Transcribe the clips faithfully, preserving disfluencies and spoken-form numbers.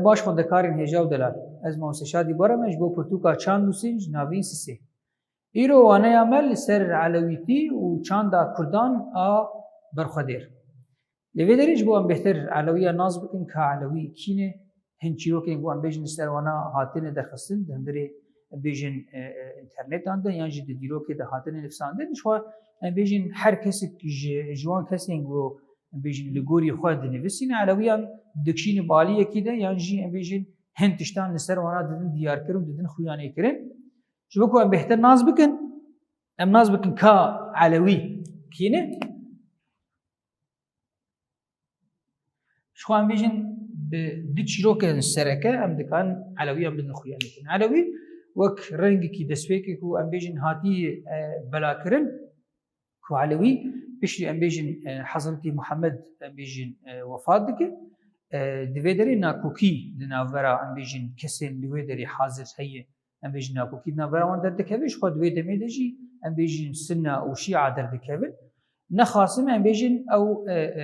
Baş xwendekarên hêja û delal. Ez Mamoste Şadî Baran me ji bo pirtûka Çand û Sinc, navîn Sisê. Îro waneya me li ser Elewîtî û çanda Kurdan a berxwedêr. Li vê derê ji bo em bêhtir Elewiya nas bikin ka Elewî kî ne, hin çîrokên ku em bêjin li ser wana hatine derxistin, di hundirê em bêjin, e, e, înternetan de yan jî di dîrokê de hatine nivîsandin. Ji xwe em bêjin her kesek ji, ji wan kesên ku em bêjin li gorî xwe dinivîsîne, Elewiyan dikişîne bi aliyekî de yan jî em bêjin hin tiştan li ser wana didin diyarkirin û didin xuyanêkirin. Ji bo ku em bêhtir nas bikin, em nas bikin ka Elewî kî ne. Ji xwe em bêjin bi du çîrokên sereke em dikarin Elewiyan bidin xuyanê kirin. Elewî wek rengekî destpêkê ku em bêjin hatiye, e, belakirin, ku Elewî piştî em bêjin, e, Hezretî Muhammed em bêjin, e, wefat dike. E, di vê derê nakokî di navbera em bêjin kesên li wê derê hazir heye, em bêjin nakokî di navbera wan derdikeve, ji xwe di wê demê de jî em bêjin Sunna û Şîa derdikevin. Nexasim em bêjin ew, e, e,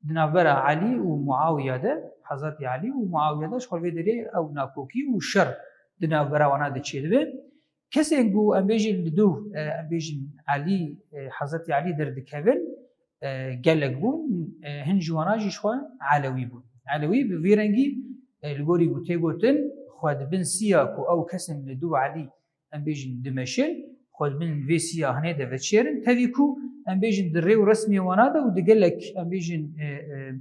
di navbera Elî û Muawiya de, Hezretî Elî û Muawiya de ji xwe vê derê ew nakokî û şer di navbera wana de çêdibe. Kesên ku em bêjin li dû, e, em bêjin Elî, e, Hezretî Elî derdikevin, e, gelek bûn, e, hin ji wana jî ji xwe Elewî bûn. Elewî bi vî rengî, e, li gorî ku tê gotin, xwe di bin siya ku ew kesên li dû Elî em bêjin dimeşin, xwe di bin vê siya hinê de veçêrin. Tevî ku em bêjin di rê û resmê wana de û di gelek em bêjin, e, e,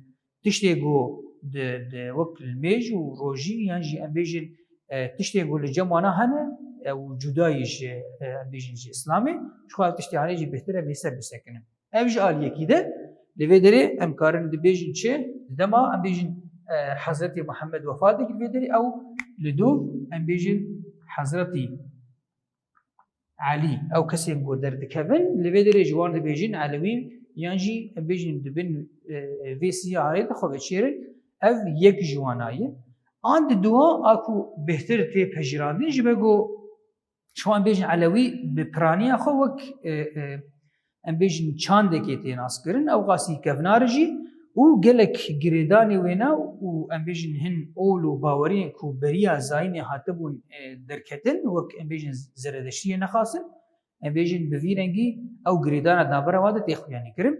tiştê ku di, di wek limêj û rojî yan jî em bêjin, e, tiştê ku li cem wana hene, e, ew cuda yî ji, e, em bêjin ji Îslamê, ji xwe ev tiştê hanê jî bêhtir em ê ser bisekinin. Ev ji aliyekî de, li vê derê em karin dibêjin çi? Di dema em bêjin, e, Hezretî Muhammed wefat dikir vê derê, ew li dû em bêjin Hezretî Elî, ew kesên ku derdikevin, li vê derê ji wan dibêjin Elewî yan jî em bêjin di bin, e, vê siya hanê de xwe veçêrin. Ev yek ji wana ye. An di duwa a ku bêhtir tê pejirandin ji ber ku ji xwe em bêjin Elewî bi piraniya xwe wek, e, e, em bêjin çandekê tê naskirin, ew qasî kevnar jî û gelek girêdanê wêna û em bêjin hin ol û baweriyên ku beriya zayînê hatibûn, e, derketin, wek em bêjin zeredeştiyê nexasin, em bêjin bi vî rengî ew girêdana di navbera wan de tê xuyanî kirin.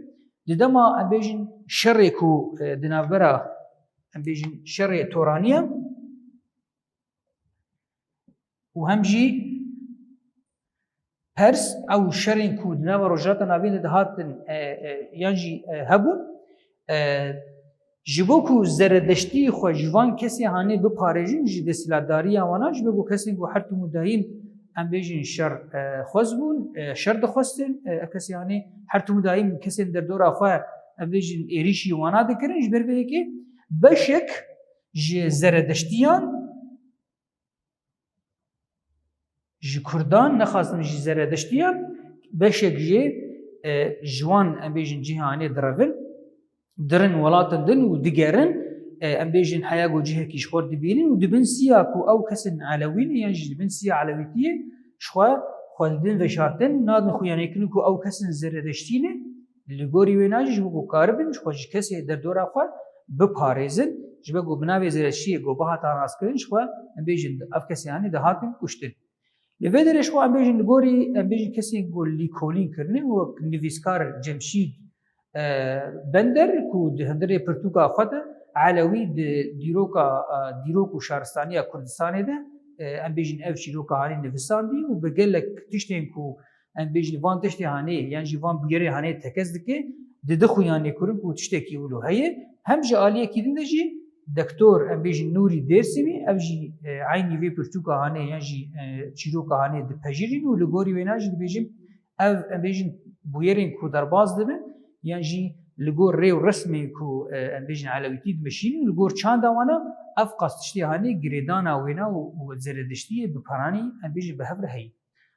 Di dema em bêjin şerê ku, e, di navbera em bêjin şerê toraniya, û hem jî Pers, ew şerên ku di nava Rojhilata Navîn de dihatin, e, e, yan jî, e, hebûn, e, ji bo ku zeredeştî xwe ji van kesê hanê biparêjin, ji desthilatdariya wana, ji bo ku kesên ku her tim û dayîm, em bêjin şer, e, xwez bûn, e, şer dixwestin, e, ev kesê hanê her tim û dayîm kesên derdora xwe, em bêjin êrîşî wana dikirin, ji ber vê yekê beşek ji zeredeştiyan, ji Kurdan, nexasim ji Zeredeştiyan, beşek jê, e, ji wan, em bêjin, cihê hanê direvin, dirin welatin din û digerin, e, em bêjin, heya ku cihekî ji xwe dibînin û dibin siya ku ew kesên Elewî ne yan jî dibin siya Elewîtiyê, ji xwe, xwe didin veşartin, nadin xuyanêkirin ku ew kesên Zeredeştî ne, li gorî wêna jî ji bo ku karibin ji xwe ji kesê derdora xwe biparêzin, ji ber ku bi navê Zeredeştiyê ku bihata naskirin ji xwe, em bêjin, ev kesê hanê dihatin kuştin. Li vê derê ji xwe em bêjin li gorî, em bêjin kesên ku lîkolîn kirine, wek nivîskar Cemşîd, e, Bender ku di hundirê pirtûka xwe de Elewî di dîroka, e, dîrok û şaristaniya Kurdistanê de, e, em bêjin ev çîroka hanê nivisandî û bi gelek tiştên ku em bêjin van tiştê hanê yan jî van bûyerê hanê tekez dike, didi xuyanê kirin ku tiştekî wilo heye. Hem ji aliyekî din de jî Doktor, em bêjin Nûrî Dêrsimî, ev jî, e, eynî vê pirtûka hanê yan jî, e, çîroka hanê dipejirîn û li gorî wêna jî dibêjin ev, em bêjin, bûyerên ku derbas dibin yan jî li gor rê û resmên ku, e, em bêjin Elewîtî dimeşînin, li gor çanda wana ev qas tiştê hanê girêdana wêna û, û zerediştiyê bi peranî, em bêjin, bi hev re heye.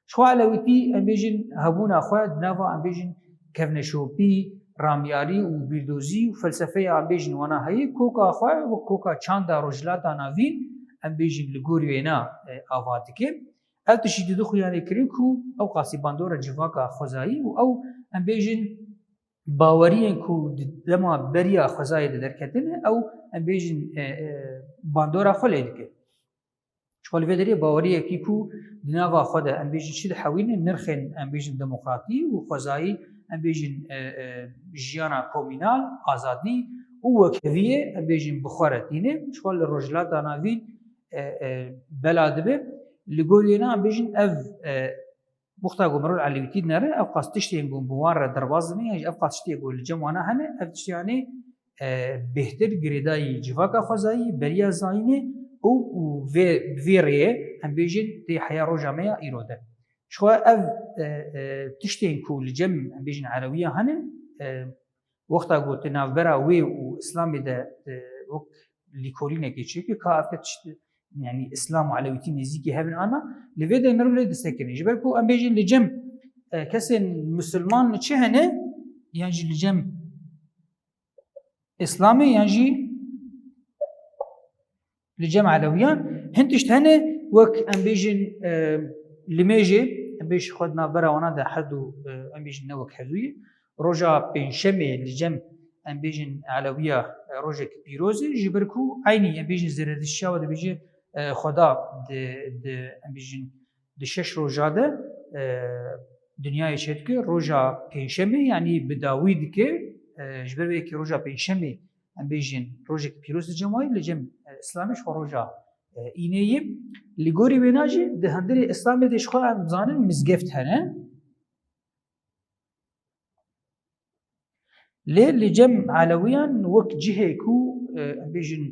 Ji xwe Elewîtî, em bêjin, hebûna xwe di nava, em bêjin, kevneşopî, ramyarî û bîrdozî û felsefeya, em bêjin, wana heye, koka xwe wek koka çanda Rojhilata Navîn, em bêjin, li gorî wêna, e, ava dike. Ev tiştî didi xuyanê kirin ku ew qasî bandora civaka xwezayî û ew, em bêjin, baweriyên ku di dema beriya xwezayê de derketine, ew, em bêjin, e, e, bandora xwe lê dike. Ji xwe li vê derê baweriyekî ku di nava xwe de, em bêjin, çi dihewîne, nirxên, em bêjin, demokratî û xwezayî, em bêjin, e, e, jiyana komînal, azadî û wekheviyê, em bêjin, bi xwe re tîne. Ji xwe li Rojhilata Navîn, e, e, bela dibe. Li gorî wêna, em bêjin, ev, e, wexta ku mirov Elewîtî dinere, ev qas tiştên ku bi wan re derbas dibin, yan jî ev qas tiştê ku li cem wana hene, ev tiştê, yanî, e, bêhtir girêdayî civaka xwezayî, beriya zayînê û, û vê, bi vê rêyê, em bêjin, tê heya roja me ya îro de. Ji xwe ev, e, e, tiştên ku li cem, em bêjin, Elewiya hene, e, wexta ku di navbera wê û Îslamê de, e, wek lîkolînekê çêkir, ka ev tişt, yanî Îslam û Elewîtî nêzîkî hev in an na, li vê de mirov lê disekine. Ji ber ku, em bêjin, li cem, e, kesên misilman çi hene, yan jî li cem Îslamê, yan jî li cem Elewiyan, hin tişt hene, wek, em bêjin, e, limêjê, em bêjin, xwe di navbera wana de her du, e, em bêjin, ne wek hevdûyê. Roja pêncşemê li cem, em bêjin, Elewiya, e, rojek pîroz e, ji ber ku eynî, em bêjin, Zerediştiya we dibêje, e, Xweda di, di, em bêjin, di şeş roja de, e, dinyayê çêdike, roja pêncşemê, yanî bi dawî dike, e, ji ber wê yekê roja pêncşemê, em bêjin, rojek pîroz li cem wayî, li cem, e, Îslamê ji xwe roja, e, înê ye. Li gorî wêna jî di hundirê Îslamê de ji xwe em zanin mizgeft hene. Lê li cem Elewiyan wek cihê ku, e, em bêjin,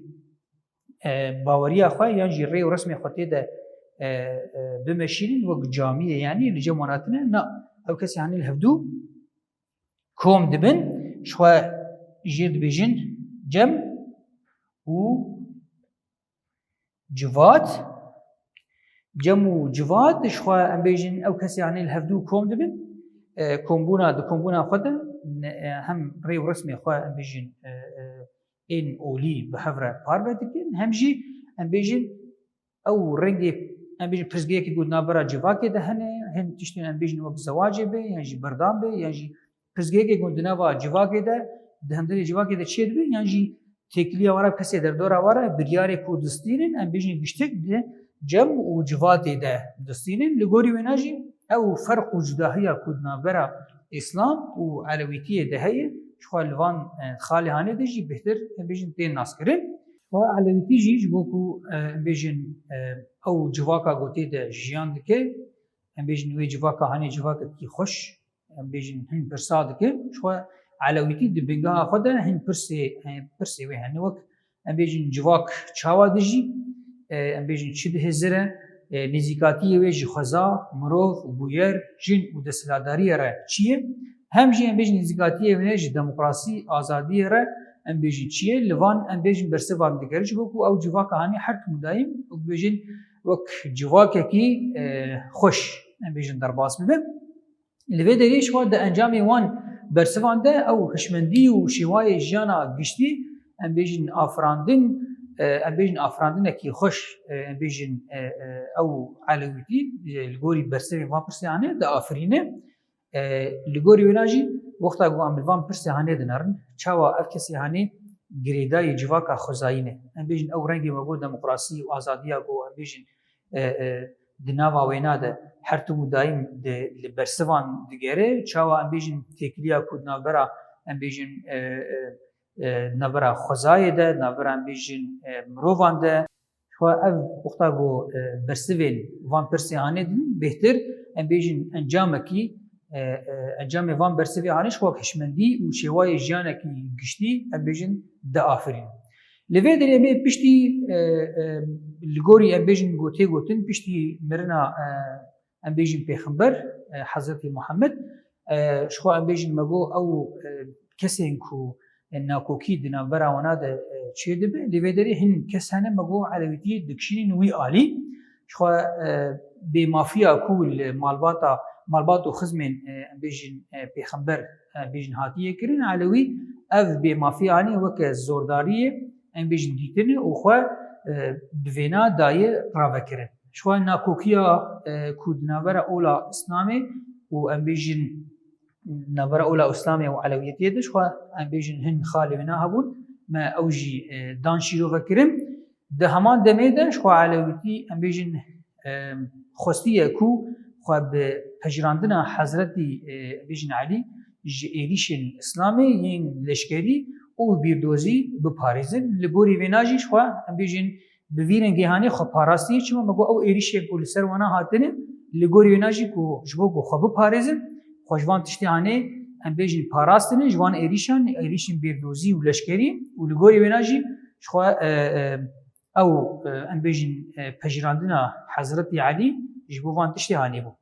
e, baweriya xwe yan jî rê û resmê xwe tê de, e, e, bimeşînin, wek camiyê, yanî li cem wan hatine, na, ew kesê hanî li hevdû kom dibin, ji xwe jê dibêjin cem û civat. Cem û civat, ji xwe em bêjin, ew kesê hanê li hevdû kom dibin, e, kombûna, di kombûna xwe de ne, e, hem rê û resmê xwe, em bêjin, e, e, ên olî bi hev re parve dikin, hem jî, em bêjin, ew rengê, em bêjin, pirsgirêkê ku di navbera civakê de hene, hin tiştên, em bêjin, wek zewacê be, yan jî berdan be, yan jî pirsgirêkê ku di nava civakê de, di hundirê civakê de çêdibe, yan jî têkiliya wan re, kesê derdora wan re biryarê ku distînin, em bêjin, giştik di cem û civatê de distînin. Li gorî wêna jî ew ferq û cudahiya ku di navbera Îslam û Elewîtiyê de heye, ji xwe li van, e, xalê hanê de jî bêhtir, em bêjin, tên naskirin. Ji xwe Elewîtî jî ji bo ku, e, em bêjin, e, ew civaka ku tê de jiyan dike, em bêjin, wê civaka hanê civakekî xweş, em bêjin, hin pirsa dike. Ji xwe Elewîtî di bingeha xwe de hin pirsê, e, pirsê wê hene, wek, em bêjin, civak çawa dijî, e, em bêjin, çi dihêzire, e, nêzîkatiyê wê ji xweza, mirov, bûyer, jin û desthilatdariyê re çi ye? Hem jî, em bêjin, nêzîkatiyê wê ji demokrasî, azadiyê re, em bêjin, çi ye? Li van, em bêjin, bersivan digere, ji bo ku ew civaka hanê her tim û daîm, wek dibêjin, wek civakekî, e, xweş, em bêjin, derbas bibe. Li vê derê ji xwe di encamê wan bersivan de ew hişmendî û şêwayê jiyana giştî, em bêjin, afirandin, e, em bêjin, afirandinekî xweş, e, em bêjin, e, e, ew Elewîtî, e, li gorî bersivên van pirsê hanê diafirîne. E, li gorî wêna jî wexta ku em li van pirsê hanê dinerin, çawa ev kesê hanê girêdayî civaka xwezayî ne? Em bêjin, ew rengê me got demokrasî û azadiya ku em bêjin, e, e, di nava wêna de her tim û daîm di, li bersivan digere, çawa em bêjin têkiliya ku di navbera, em bêjin, e, e, e, navbera xwezayê de, navbera, em bêjin, e, mirovan de. Ji xwe ev wexta ku, e, bersivên van pirsê hanê dibin, bêhtir, em bêjin, encamekî, e, e, encamê van bersivê hanê ji xwe hişmendî û şêwayê jiyanekî giştî, em bêjin, diafirînin. Li vê derê em ê piştî, e, e, li gorî, em bêjin, gotê gotin, piştî mirina, e, em bêjin, pêxember, e, Hezretî Muhammed, e, ji xwe, em bêjin, me got ew, e, kesên ku, e, nakokî di navbera wana de, e, çêdibe, li vê derê hin kes hene, me got, Elewîtî dikişînin wî alî. Ji xwe, e, bêmafiya ku li malbata, malbat û xizmên, e, em bêjin, e, pêxember, e, em bêjin, hatiye kirin, Elewî ev bêmafiya hanê weke zordariyê, em bêjin, dîtine û xwe, e, bi vêna daye ravekirin. Ji xwe nakokiya, e, ku di navbera ola Îslamê û, em bêjin, navbera ola Îslamê û Elewiyetiyê de jixwe em bêjin hin xalê wêna hebûn, me ew jî, e, dan şîrove kirin. Di heman demê de jixwe Elewîtî em bêjin, e, xwestiye ku xwe bi pejirandina Hezretî, e, em bêjin Elî ji êrîşên Îslamê yên leşkerî û bîrdozî biparêzin. Li gorî vêna jî jixwe em bêjin bi vî rengê hanê xwe parastiye, çima me got ew êrîşên ku li ser wana hatine, li gorî wêna jî ku ji bo ku xwe biparêzin, xwe ji van tiştê hanê em bêjin parastine, ji van êrîşan, êrîşên bêrdozî û leşkerî û li gorî wêna jî ji xwe, e, e, ew, e, em bêjin, e, pejirandina Hezretî Elî ji bo van tiştê hanê bû.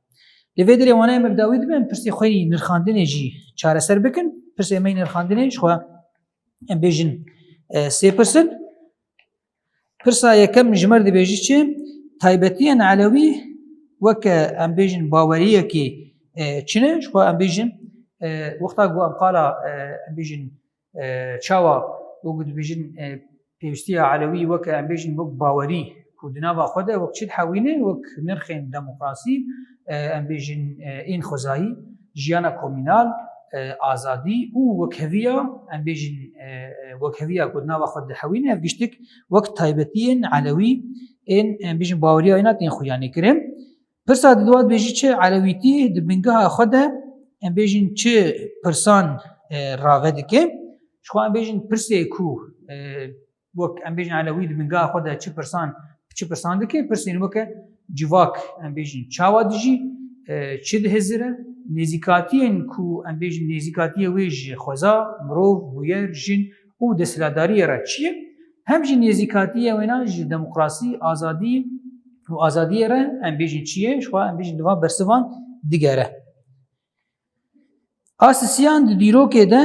Li vê derê wana em bi dawî dibin, pirsê xwe yî nirxandinê jî çareser bikin. Pirsê me yî nirxandinê ji xwe em bêjin, e, sê pirs in. Pirsa yekem ji me re dibêjî çi? Taybetiyên Elewî weke em bêjin baweriyekê, e, çi ne? Ji xwe em bêjin, e, wexta ku em qala, e, em bêjin, e, çawa wek dibêjin, e, pêwîstiya Elewî weke em bêjin wek bawerî ku di nava xwe de wek çi dihewîne, wek nirxên demokrasî, e, em bêjin, e, ên xwezayî, jiyana komînal, e, azadî û wekheviya, em bêjin, e, e, wekheviya ku di nava xwe dihewîne, ev giştik wek taybetiyên Elewî ên, em bêjin, baweriya wêna tên xuyanîkirin. Pirsa di dua dibêjî çi? Elewîtî di bingeha xwe de, em bêjin, çi pirsan, e, rave dike? Ji xwe em bêjin pirsê ku, e, wek em bêjin Elewî di bingeha xwe de çi pirsan, çi pirsan dike? Pirsên weke civak, em bêjin, çawa dijî, e, çi dihizire, nêzîkatiyên ku em bêjin nêzîkatiyê wê ji xweza, mirov, bûyer, jin û desthilatdariyê re çi ye? Hem jî nêzîkatiya wêna ji demokrasî, azadî û azadiyê re em bêjin çi ye? Ji xwe em bêjin li van bersivan digere. A sisiyan di dîrokê de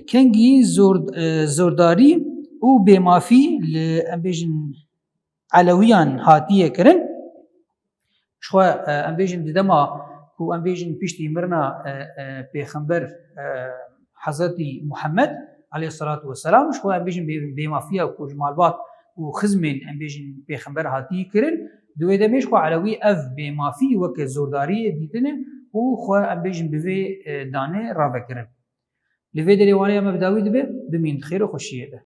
kengî zor-, e, zordarî û bêmafî li, em bêjin, Elewiyan hatiye kirin. Ji xwe, e, em bêjin di dema ku em bêjin piştî mirina, e, e, pêxember, e, Hezretî Muhammed aleyhisselatu vesselam, ji xwe em bêjin bê-, bêmafiya ku ji malbat û xizmên em bêjin pêxember hatî kirin, di wê demê ji xwe Elewî ev bêmafî weke zordariyê dîtine û xwe em bêjin bi vê, e, danê ravekirin. Li vê derê wana ya me bi dawî dibe, bimîn di xêr û xweşiyê de.